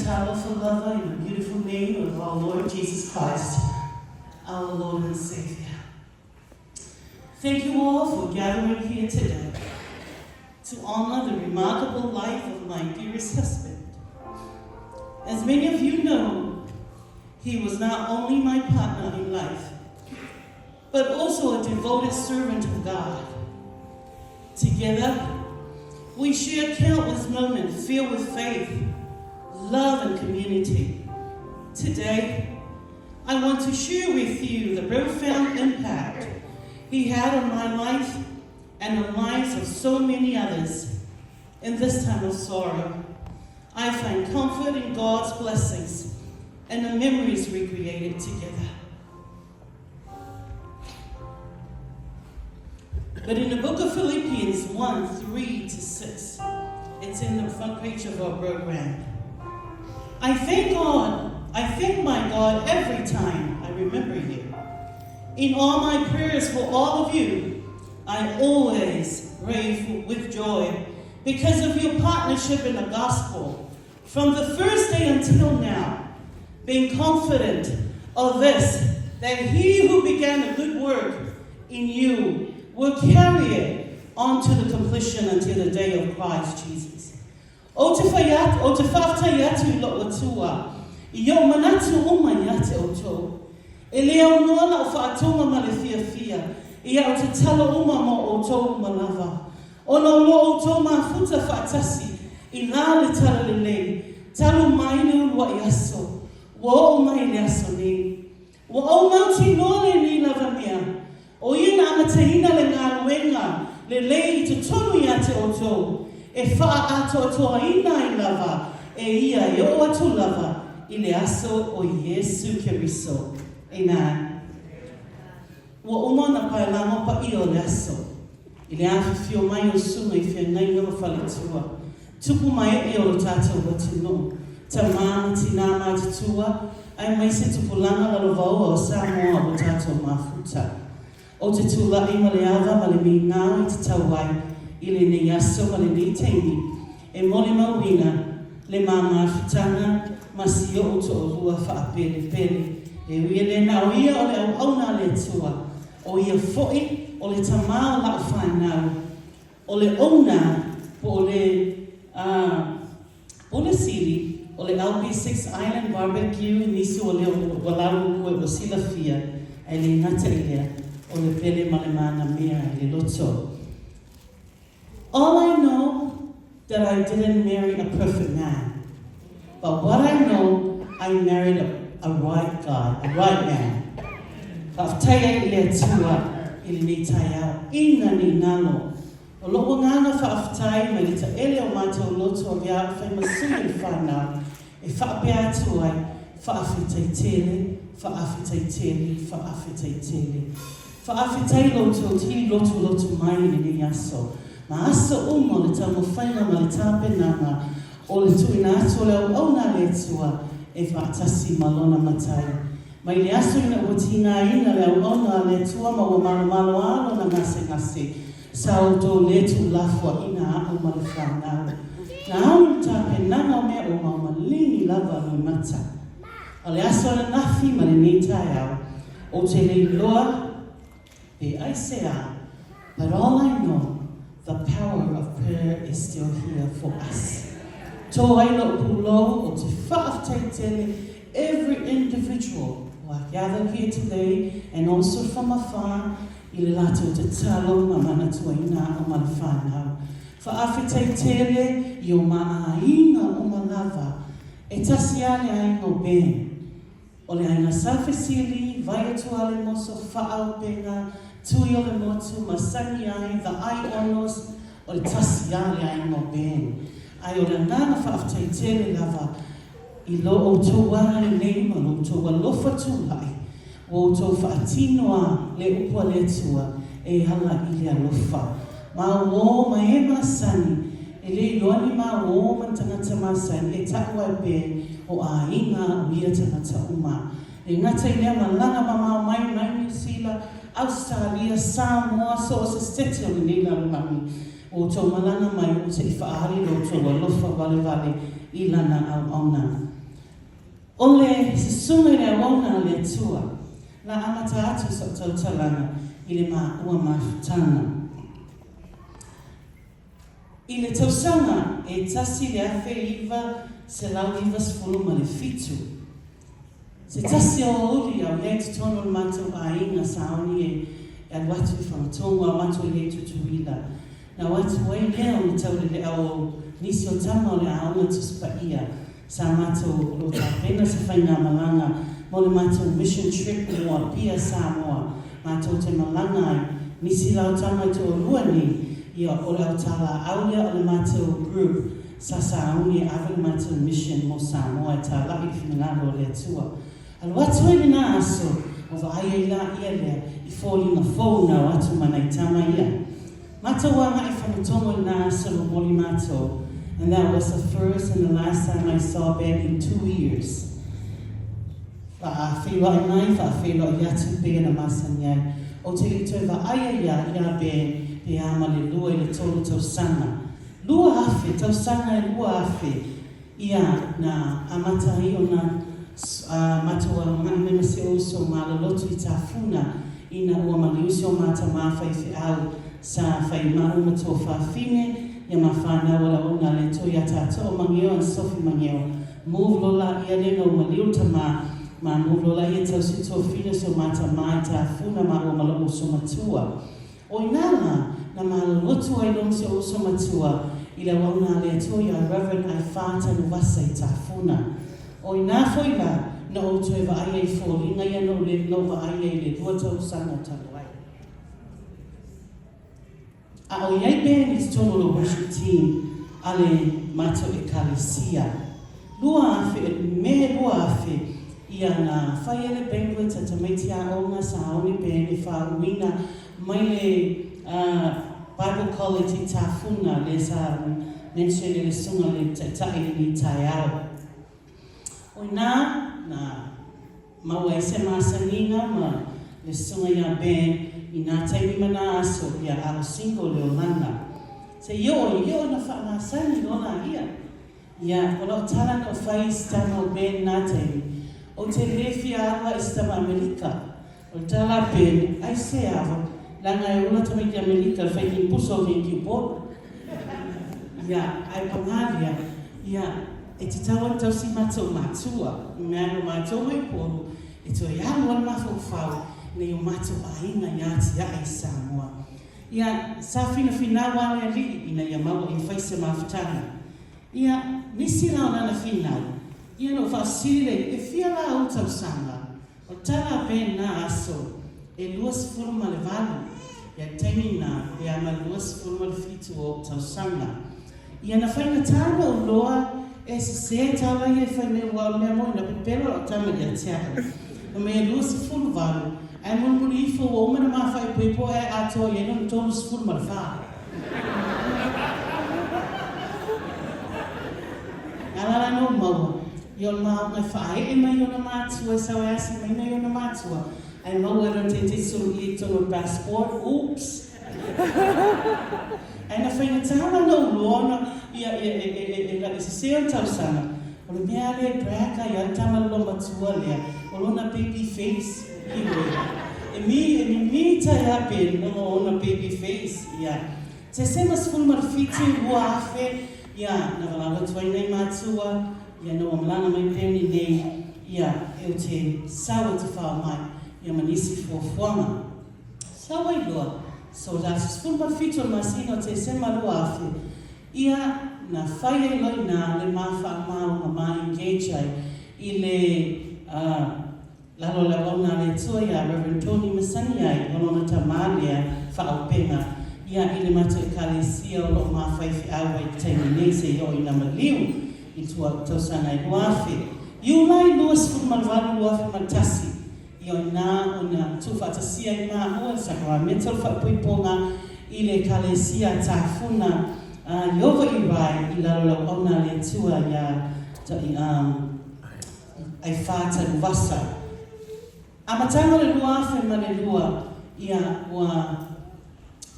Talofa lava in the beautiful name of our Lord Jesus Christ, our Lord and Savior. Thank you all for gathering here today to honor the remarkable life of my dearest husband. As many of you know, he was not only my partner in life, but also a devoted servant of God. Together, we share countless moments filled with faith, love, and community. Today, I want to share with you the profound impact he had on my life and the lives of so many others in this time of sorrow. I find comfort in God's blessings and the memories we created together. But in the book of Philippians 1 3 to 6, it's in the front page of our program. I thank God, I thank my God every time I remember you. In all my prayers for all of you, I always pray with joy because of your partnership in the gospel from the first day until now, being confident of this, that he who began a good work in you will carry it on to the completion until the day of Christ Jesus. Ou te fai atu, ou te faafetai atu i lou Atua, i ou manatu uma ia te outou. E le aunoa lau faatoga ma le fiafia, i au tatalo uma mo outou uma lava. Ona o lo outou mafuta faatasi i la le talalelei, talu mai le uluai aso, ua oo mai le aso nei. Ua ou mautinoa lenei lava mea, o ia na amataina le galuega lelei i totonu ia te outou, e faaatoatoaina ai lava e ia e oo atu lava i le aso o Iesu Keriso. Amen. Ua uma ona paelago paia o le aso, i le afifio mai o susuga i feagaiga ma faletua, tupu ma ee o lo tatou atunuu, tamā ma tinā matutua, aemaise tupulaga lalovaoa o Samoa ua tatou mafuta. Ou te tulai ma le ava ma le migao i tatau ai i lenei aso ma lenei taimi e molimauina le ma mafutaga ma si ou toalua faapelepele. E ui e le na o ia o le auauna a le Atua, o ia foi o le tamā o la'u fanau, o le owner po o le Pule Sili o le LP6 Island Barbecue i nisi o leo ua lalulue ua silafia, ae le gata i lea, o le pele ma le manamea i le loto. All I know that I didn't marry a perfect man, but what I know, I married a, a right guy, a right man. Faafetai ai i le Atua i lenei taeao ina nei nalo. O lou agaga faafetai mai le taele o matou loto avea au fai ma sui o le whanau e faapea atu ai, Faafetai tele, faafetai tele, faafetai tele. Faafetai lo outou tili lotulotu mai i lenei aso, ma aso uma o le taumafaiga ma le tapenaga o le tuuina atu o le auauna a le Atua e faatasi ma Lona Matai. Mai le aso ina ua tigaina le auauna a le Atua ma ua malomalo a Lona gasegase, sa outou le tuulafoaina a'u ma le fanau. Na alu le tapenaga o mea uma o maligi lava loimata. O le aso ananafi ma lenei taeao, ou te le iloa pe aisea, but all I know, the power of prayer is still here for us. Tō ai lou pulou o te faafetai tele every individual who are gathered here today and also from afar i le latou tatalo ma manatuaina a'u ma le fanau. Faafetai tele i o ma aiga uma lava e tasi a le aiga o Ben. O le aiga Sa Fesili, Vaiotualemoso, Faaupega, Tuiolemotu, Masani ai, The Ai Onos, o le tasi a le aiga o Ben. Ae o le agaga faafetai tele lava i lo outou agalelei ma lo outou alofa tulai, ua outou faatino a le upu a le Atua e ala i le alofa. Ma uō ma e masani, e le iloa ni ma uō ma ni tagata masani e taʻu ai Ben o aiga o ia tagata uma. Le gata i lea malaga mamao mai mai Niu Sila, Ausetalia, Samoa, so o se sete o lenei lalolagi. Ua outou malaga mai o se i faaali lo outou alofa valevale i lana auauna. O le susuga i le auauna a le Atua, la amata atu sa'u tautalaga i le maua mafutaga. I le tausaga e 1997, se tasi o aoauli a o i ai i totonu o le matou aiga sauni e alu atu i Fagatogo a o matou i ai i Tutuila, na o atu ai lea ona taulele'a o nisi o tama o le Aoga Tusi Paia sa matou o lo o tapena se faigamalaga mo le matou mission trip mo Apia, Samoa, matou te malaga ai nisi la o tama e toalua nei, ia o le autalaau lea o le matou group sa sauni e ave le matou mission mo Samoa e talai le finagalo o le Atua. Alu atu ai lena aso, ua vaai ai la ia lea i foliga fou na o atu ma nai tama ia. Matou agai Fagatogo i lena aso momoli matou, and that was the first and the last time I saw Ben in 2 years. Faafeiloai mai, faafeiloai atu pei ona masani ai. Ou te le i toe vaaia ia iā Ben pe a ma le lua i le tolu tausaga. 2000, tausaga e 2000 ia na amata ai ona matou aogai mai ma si ou uso malolotu i Tafuna ina ua maliu si o ma tamā faifeau sa fai maʻu ma tuafafine ia ma fanau a le auauna a le Atua ia Tatoo Mageo and Sophie Mageo. Move loa laia lea na ua maliu le tamā ma move loa laia tausi tuafine o si o ma tamā i Tafuna maua ma loʻu uso matua. O inā lā, na malolotu ai loa ma si ou uso matua i le auauna a le Atua iā Reverend Aifā Tanuvasa i Tafuna. O inā foi lā, na ou toe vaai ai i foliga ia na ou vaai ai i le lua tausaga talu ai. A o i ai Ben i totonu o le worship team a le matou Ekalesia. 2000, Me 2000, ia na fai ai le banquet a tamaiti aoga sa aoni Ben e faauuina mai le Bible College i Tafuna lea sa mention e le susuga le taitai i lenei taeao. O ina na maua ai se masaniga ma le susuga ia Ben i nā taimi ma nā aso ia a o single le olaga. Se i oo i oo na faamasani loa laia. Ia, o lau tala na ou fai i si tama o Ben nā taimi, Ou te le fia alu a i si tama Amerika. O le tala a Ben, Aisea ava, leaga e ola tamaiti Amerika le fai kimpusa o kei Upolu. Ia, ae pagā lea, ia, e tatau ona tausi matou matua, i mea no matou mai Upolu, e toe alu ai le mafaufau nei o matou aiga ia atiae i Samoa. Ia, sa finafinau a le alii ina ia maua i fai se mafutaga. Ia, nisi la o lana finau, ia na ou faafesili lea, e fia la ou tausaga? O le tala a Ben na aso, e 28, ia le taimi na, pe a ma le 27 o ou tausaga. Ia na faigata na ou loa e sese tala ia e fai mai aua o le mea moni na pepelo lau tama ia te au. Fai mai e 28, ae mulimuli ifo ua uma na ma faaipoipo ae atoa i ai lona 34. Ala la na ou maua, ia o le maoga e faaee mai i ona matua, e sau e asi mai nei ona matua, ae maua e lona teitei suluia i totonu o le passport, oops! Ae na faigata la na ou loa ona, ia, ia, e, e, e, e, e sese ona tausaga, o le mea lea e brag ai lava le tama lolomatua lea, o lona baby face, ioe. E mi, e mimi tai a Ben ona o ona baby face, ia. Tesema 17, 2000, ia, na valaau atu ai nai matua, ia, na ua malaga mai Ben i nei, ia, e ou te sau e te fao mai, ia ma nisi fuafuaga. Sau ai loa, so le aso 17 o le masina o Tesema 2000, ia, na fai ai loa i ina le ma faamau ma ma engage ai i le, lalo o le auauna a le Atua iā Reverend Tony Masani ai o lona tamā lea faaupega ia i le matou Ekalesia o loo ma faifeau ai i le taimi nei seia oo ina maliu i tua tausaga e 2000 Iulai 28 2001. Ia o ina ona tuufaatasia ai maua le sakaramenta o le faaipoipoga i le Ekalesia a Tafuna a Ieova i Rae i lalo o le auauna a le Atua iā Aifā Tanuvasa. Amataga o le 2002, ia ua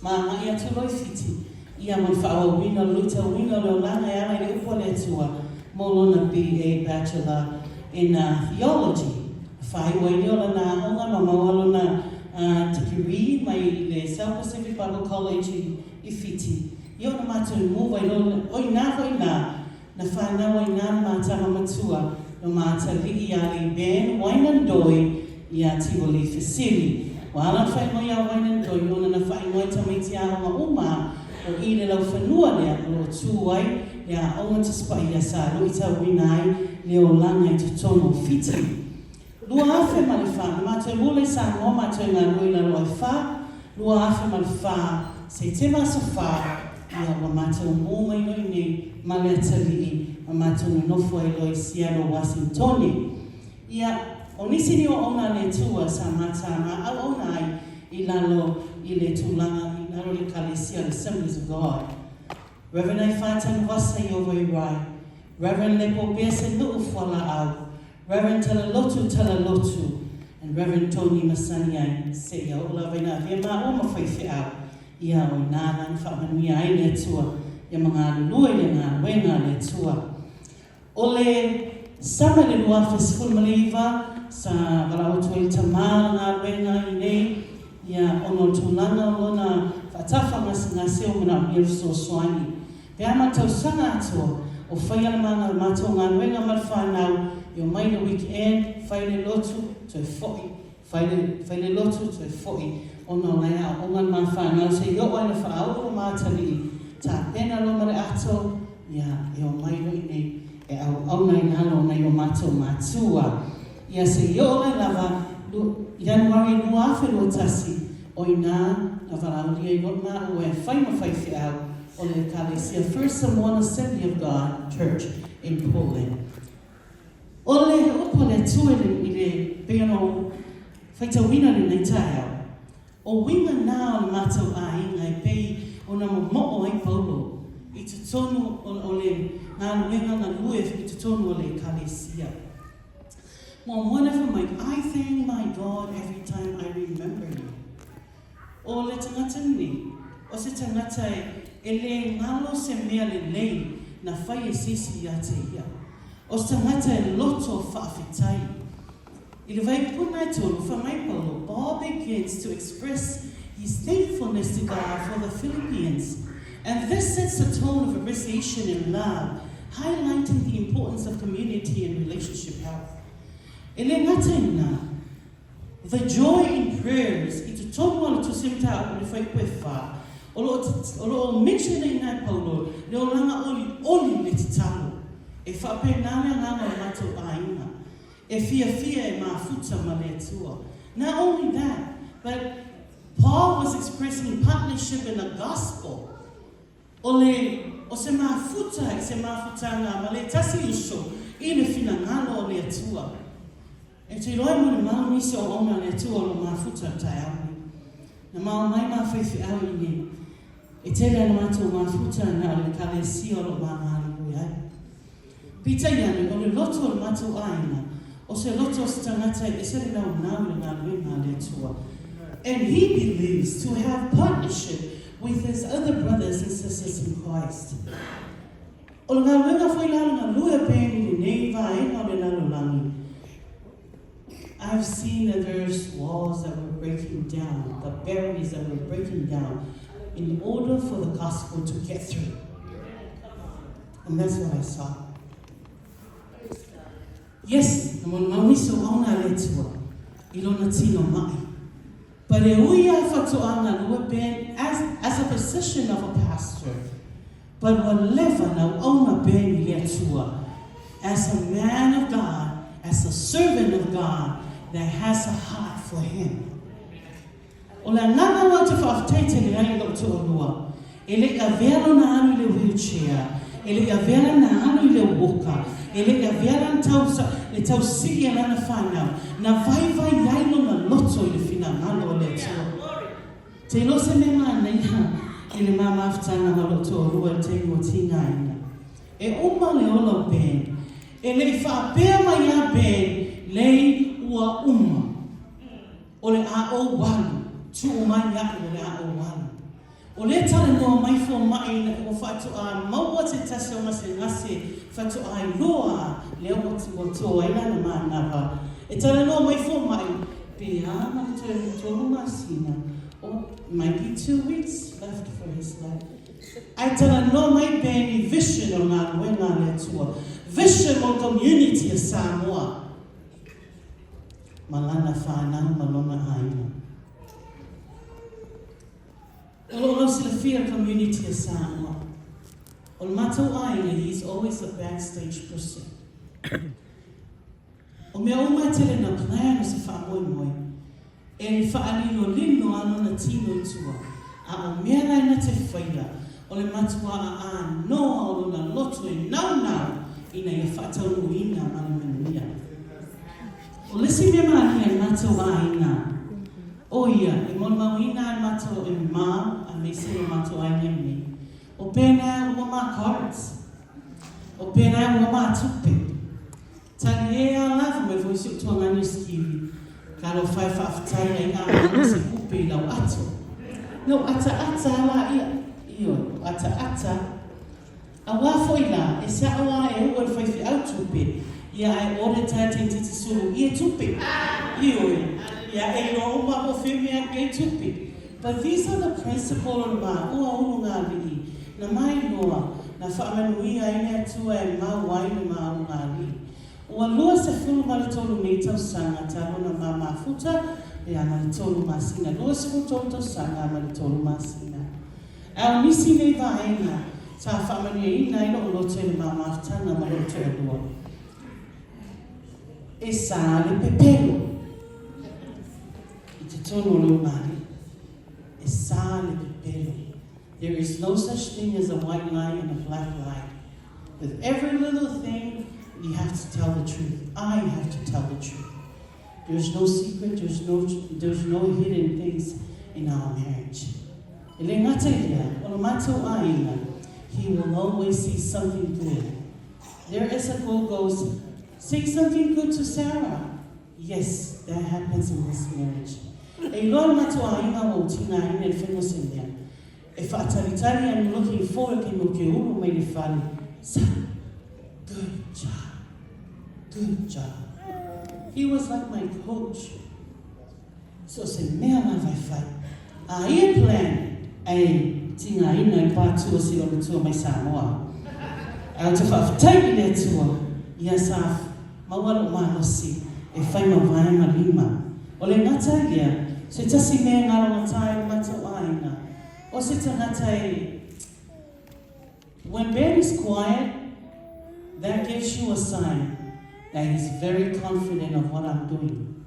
maaga'i atu loa i Fiti, ia mo le faaauauina o le luitauina o le olaga e ala i le upu a le Atua mo lona BA Bachelor in Theology. Na faaiu ai lea o lana aoga ma maua lona degree mai le South Pacific Bible College i Fiti. Ia ona matou move ai loa, o i ina foi la, na fanau ai ina le ma tama matua, lo ma atalii ia Lee Ben Wainandoi ia Tivoli Fesili. Ua ala ona faaigoa ia Wainandoi ona na faaigoa e tamaiti aoga uma o i le laufanua lea o lo o tu ai le aoga Tusi Paia sa luitauina ai le olaga i totonu o Fiti. 2004, na matou mula i Samoa matou i galue i lalo ai fa, 2004, Setema aso fa, ia ua matou mu mai loa i nei ma le atalii ma matou nonofo ai loa i Seattle, Wasingtone. Ia, o nisi ni auauna a le Atua sa mata auauna ai i lalo i le tulaga i lalo i le Ekalesia le Assemblies of God. Reverend Aifā Tanuvasa Iovo Irai, Reverend Lepo Bese Nu'u Fualaau, Reverend Talalotu Talalotu, and Reverend Tony Masani ai, seia oo lava ina avea maua ma faifeau, ia o ina la na faamanuia ai le Atua ia ma galulue i le galuega a le Atua. O le sama i le 2019, sa valaau atu ai le tama o le galuega i nei, ia, ona o le tulaga o lona faatafa gasegase o manaomia le fesoasoani. Pe a ma tausaga atoa o faia le ma matou galuega ma le fanau, e omai le week end, fai le lotu, toe foi, fai le, fai le lotu, toe foi, ona o la e aooga le ma fanau seia oo ai ina faaoo lo ma atalii, tapena loa ma le ato, ia, e omai loa i nei e auauna i lalo o nai o matou matua. Ia seia oo ai lava, Ianuari 2021, O i ina na valaaulia ai loa maua e fai ma faifeau o le Ekalesia First Samoan Assembly of God Church in Portland. O le upu a le Atua i le pei ona ou faitauina i lenei taeao, o uiga na o le matou aiga e pei ona momoo ai Paulo i totonu o le galuega galue i totonu o le Ekalesia. Muamua na fai mai, I thank my God every time I remember you. O le tagata lenei, o se tagata e le galo se mea lelei na fai e se isi ia te ia. O se tagata e loto faafetai. I le vaipuna e tolu, fai mai Paulo, Paul begins to express his thankfulness to God for the Philippians. And this sets the tone of appreciation and love, highlighting the importance of community and relationship health. E le gata i lena, the joy in prayers, i totonu o le Tusi Mataupu le Fuaiupu e fa, o lo o, o lo o mention ai ina e Paulo le olaga olioli i le tatalo. E faapena le agaga o le matou aiga, e fiafia e mafuta ma le Atua. Not only that, but Paul was expressing partnership in the gospel. O le, o se mafuta i se mafutaga ma le tasi uso i le finagalo o le Atua. E te iloa e molimau nisi o auauna a le Atua o lo mafuta i taeao nei. Na mao mai ma faifeau i nei. E tele ana matou mafuta na o le Ekalesia o lo o ma galulue ai. Peitai ane, o le loto o le matou aiga, o se loto o se tagata e ese le naunau i le galuega a le Atua. And he believes to have partnership with his other brothers and sisters in Christ. O le galuega foi la le galue pea i lenei vaega o le lalolagi. I've seen that there's walls that were breaking down, the barriers that were breaking down in order for the gospel to get through. And that's what I saw. Yes, na molimau nisi o auauna a le Atua i lona tino ma'i. But e ui a faatoa galue Ben as, as a position of a pastor, but ua leva na auauna Ben i le Atua as a man of God, as a servant of God that has a heart for Him. O le agaga la ou te faafetai tele ai i lou toalua, e le i avea lona alu i le wheelchair, e le i avea lana alu i le uoka, e le i avea lana tau, le tausii a lana fanau, na vaivai ai lona loto i le finagalo o le Atua. Te iloa se mea manaia i le ma mafutaga ma lou toalua i le taimi ua tigaina. E uma le ola o Ben. E le i faapea mai ia Ben, lei ua uma. O le a ou alu, tuu mai iaʻu o le a ou alu. O lea e talanoa mai fomai ina ua faatoa maua se tasi o gasegase faatoa iloa lea ua to ai lana manava. E talanoa mai fomai, pe a ma le toe 3 masina, or might be 2 weeks left for his life. Ae talanoa mai Ben i vision o galuega a le Atua. Vision mo community a Samoa. Ma lana whānau ma lona aiga. O lo lau silafia community a Samoa. O le matou aiga, he's always a backstage person. O mea uma e tele na plan o se whaamoemoe. E le whaalilolino ano na tino i tua. A o mea lai na te whaia, o le matua a noa o lona loto e nau nau ina ia whaataunuina ma le manuia. O le isi mea malia i matou aiga, o ia, e molimauina ai matou e ma, aemaise lo matou aiga i nei. O pena ua ma cards. O pena ua ma tupe. Tali e a lava mai foi si o tuangani o skivi. Ka lo whai whaaftai ai ngā mana se kupe i lau ato. No ata ata ala ia. Io, ata ata. A wā foi la, e sa o a e ua le whai fi au tupe. Ia ai ore tai te titi sulu i e tupe. Io e. Ia e iloa uma o whimea kei tupe. But these are the principle o le maua ulu ngā li'i. Na mai loa, na whaamanuia ai le Atua e mau ai le maau ngā li'i. Ua 23 nei tausaga talu ona ma mafuta le ama le 3 masina. 23 tausaga ama le 3 masina. A o nisi nei vaega sa faamanuiaina ai lou loto i le mamafutaga ma lou toalua. E sa le pepelo i totonu o le ulugalii. E sa le pepelo. There is no such thing as a white lie and a black lie. With every little thing, you have to tell the truth. I have to tell the truth. There's no secret, there's no hidden things in our marriage. E le gata i lea, o le matou aiga, he will always see something good. There is a quote goes, "Say something good to Sarah." Yes, that happens in this marriage. E iloa le matou aiga ua utigaina i le faiga o se mea. E faatalitali, I'm looking forward ke mo ke ulu mai le fale. Sarah, good job. Good job. He was like my coach. So se mea lava e fai. A ia plan e tigaina i pātua si o le tua mai Samoa. A o te faafetai i le Atua, ia sa maua lou malosi e fai ma vae ma lima. O le gata i lea, se tasi mea e galogata ai le matou aiga. O se tagata e. When Ben is quiet, that gives you a sign that he's very confident of what I'm doing.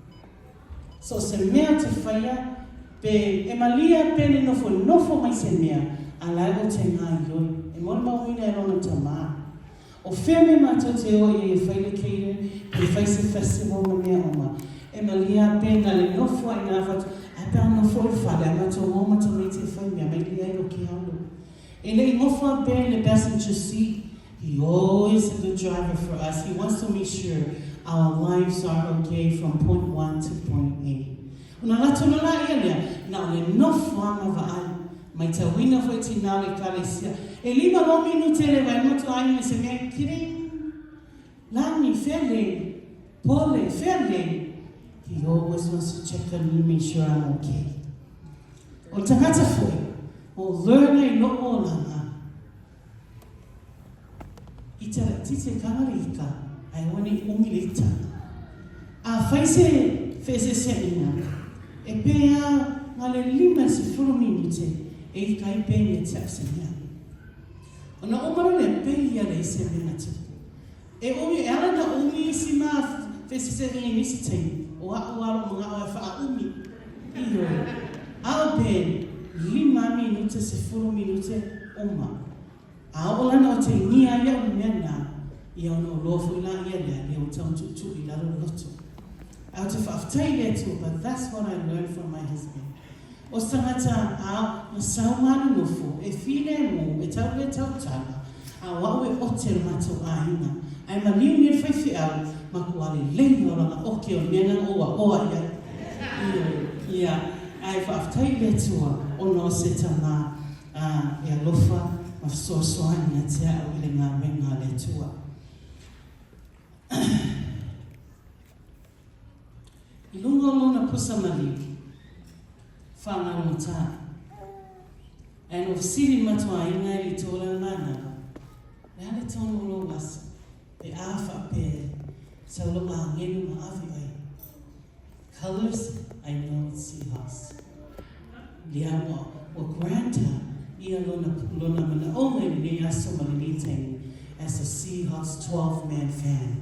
So se mea te whaia, pe e malia pe le nofo nofo mai se mea, a lai o te ngā ioi, e molimauina e lona tamā. O whea me mātou te o ia e whai le cater, pe whai se festival ma mea oma. E malia pe na le nofo ai ngā whatu, a pe au nofo i whale, a mātou o mātou me te whai mea, mai lia i o ke aulo. E le i ngofo a Ben in the passenger seat, he always a good driver for us. He wants to make sure our lives are okay from point one to point A. Ona latou na la ia lea, na o le nofo a ma vaai. Mai tauina foi ti nā le ekalesia. E 5 loa minute le vai motu ai me se mea kiring. Lani, fea le, pole, fea le. He always wants to check on me, make sure I'm okay. O tagata foi, o learn ai lou olaga. I te tite kamarika, ai oni umi le ita. A fai se feeseeseaiga, e pea nga le 50 minute e ika ai pe ia te au se mea. Ona o mara le pe ia le se mea na tupu. E umi, e ala na umi isi ma feeseeseaiga i nisi taimi, o a'u alo mga o e wha umi. Ioe. A o Ben, 5 minute, 10 minute, uma. A o lana o te ngia ia o mea nā, ia ona o loa foi la ia lea, le o tau tutu i lalo loto. A o te faafetai le Atua, but that's what I learned from my husband. O tagata a na sau manu nofo, e while mō, e tau le tau tala, a o au e ote le matou aiga. Ai ma liu ni e whai whiau, ma ko ale lei o lana oke o mea nanga o a oa ia. Io, ia, ai faafetai le Atua, o no se tama. e alofa ma fesoasoani ia te a'u i le galuega a le Atua. I luga o lona pusa maliu, faagalogata, ae na ou fesili i le matou aiga e le i tola le manava, O le a le tonu o lou aso pe a faapea e sau lou agelu ma ave oe? Colours, I know it's Seahawks. Lea ua ua grant-a ia lona lona manaoga i lenei aso ma lenei taimi as a Seahawks 12 man fan.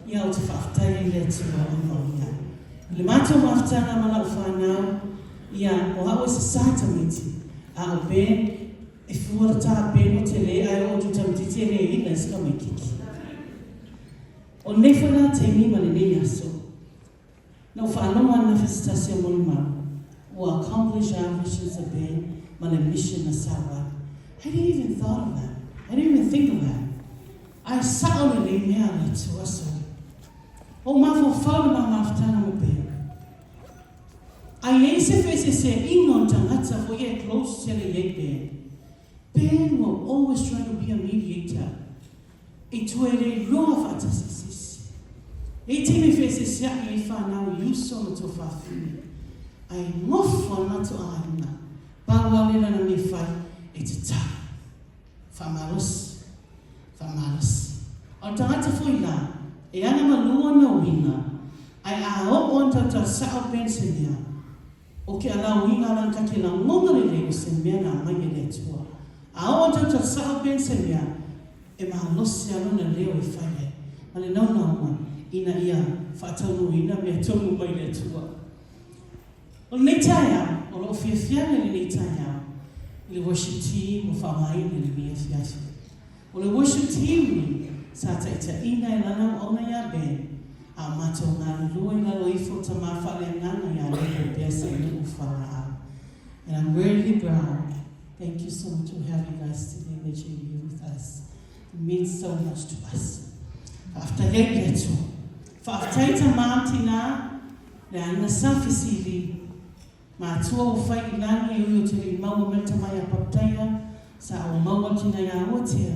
Ia ou te faafetai ai i le Atua ona o ia. I le matou mafutaga ma lau fanau, ia o au e sasā tamaiti, a o Ben e fua le tā Ben o tele ae o outou tamaitiiti e le ina i se tamaititi. O lenei foi la taimi ma lenei aso, Na ou faalogo ananafi i se tasi o molimau ua accomplish our visions a Ben ma le mission a sau ai. I didn't even thought of that. I didn't even think of that. Ae sao lelei mea a le Atua so. Ou mafaufau i le ma mafutaga ma Ben. A i ai se feeseeseaiga o ni tagata foi e close tele i ai Ben, Ben will always try to be a mediator. I tua e le iloa faatasi i se isi. E iti me feeseeseaʻi ai whanau i uso ma tuafafine, ae nofo a le matou aiga, pau a le lana mea fai e tatalo. Faamalosi. Faamalosi. A o le tagata foi la, e ana malu ona uiga, ae a oo ana tautala sao pea se mea, O ke alauina ala ka ke lagona lelei o se mea na aumai e le Atua. A oo atu atu a sao pea se mea, e malosi a lona leo e fai ai, ma le naunauga ina ia faataunuuina mea tonu mai le Atua. O lenei taeao, o loo fiafiaga i lenei taeao i le worship team ua faaaogaina i lenei afiafi. O le worship team nei, sa taitaiina e lana auauna iā Ben, a o matou galulue i lalo ifo o tama faaleagaga iā Lebo Beasenu'u Falaau. And I'm really proud. Thank you so much to have you guys today that you're here with us. It means so much to us. Faafetai ai i le Atua. Faafetai tamā ma tinā, le aiga sa fesili. Matua o whai i langi e ui o te rei maua mai ta mai a Papataia, sa o maua ki ngai āoatea,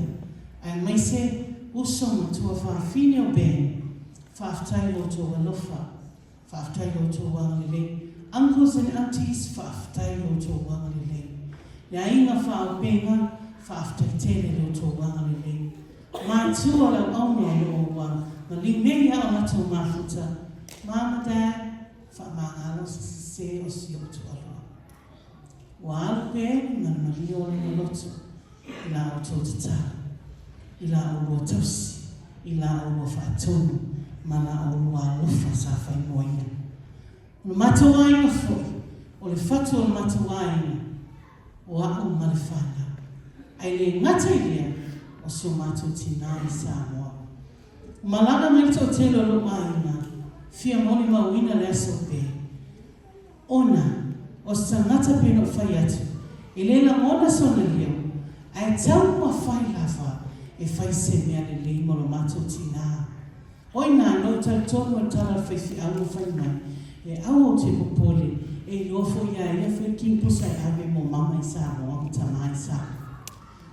aemaise uso matua whāwhine o Ben, whaafetai lo tou alofa, whaafetai lo tou agalelei, uncles and aunties, whaafetai lo tou agalelei. Le aiga whaaupenga, whaafetai tele lo tou agalelei. Matua lau auna o loo ua maliu nei ia o latou mafuta, Mum and Dad, Faamagalo se sese o si ou toalua. Ua alu pea le malamalie o lona loto i la outou tatalo, i la oulua tausi, i la oulua faatonu ma la oulua alofa sa fai moaina. O le matou aiga foi, o le fatu o le matou aiga, o a'u ma le fanau. Ae le gata i lea, o si o matou tinā i Samoa. Malaga mai le toatele o lou aiga, fia molimauina le aso pe. Ona, o se tagata pe na ou fai atu, e le lagona sona leo, ae tau ma fai lava e fai se mea lelei mo lo matou tinā. Oi nā, na ou talitonu o le tala a le faifeau ua fai mai, e aua ou te popole, e iloa foi ia ia foi le kinipusa e ave mo mama i Samoa ma tamā i Samoa.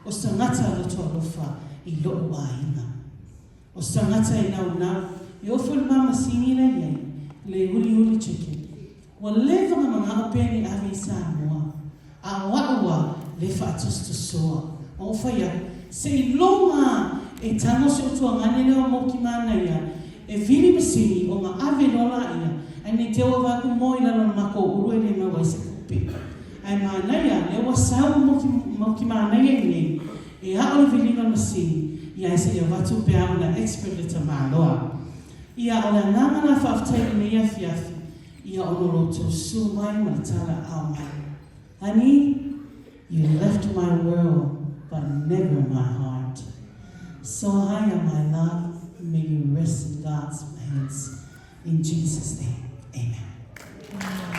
O se tagata loto alofa i loʻu aiga. O se tagata e naunau e ofo i le mamasini la iai, le uliuli chicken. Ua leva na manao pea ni ave i Samoa, a o aʻu a le faatosotosoa. Ma ou fai aku, se i loga e tago si ou tuagane lea o Moki Manaia e vili masini o ga ave loa laia, ae nei te ua vaku moe i lalo o le makou ulu e le mau ai se kupe. Ae manaia, lea ua sau Moki Manaia i nei, e aʻo le viliga o le masini, ia ae se i avatu pe a ona expert le tamaloa. Ia, o le agaga la faafetai i lenei afiafi, ia ona o lo outou susu mai ma le tala ao mai. Honey, you left my world but never my heart. So high my love, may you rest in God's hands. In Jesus name, amen.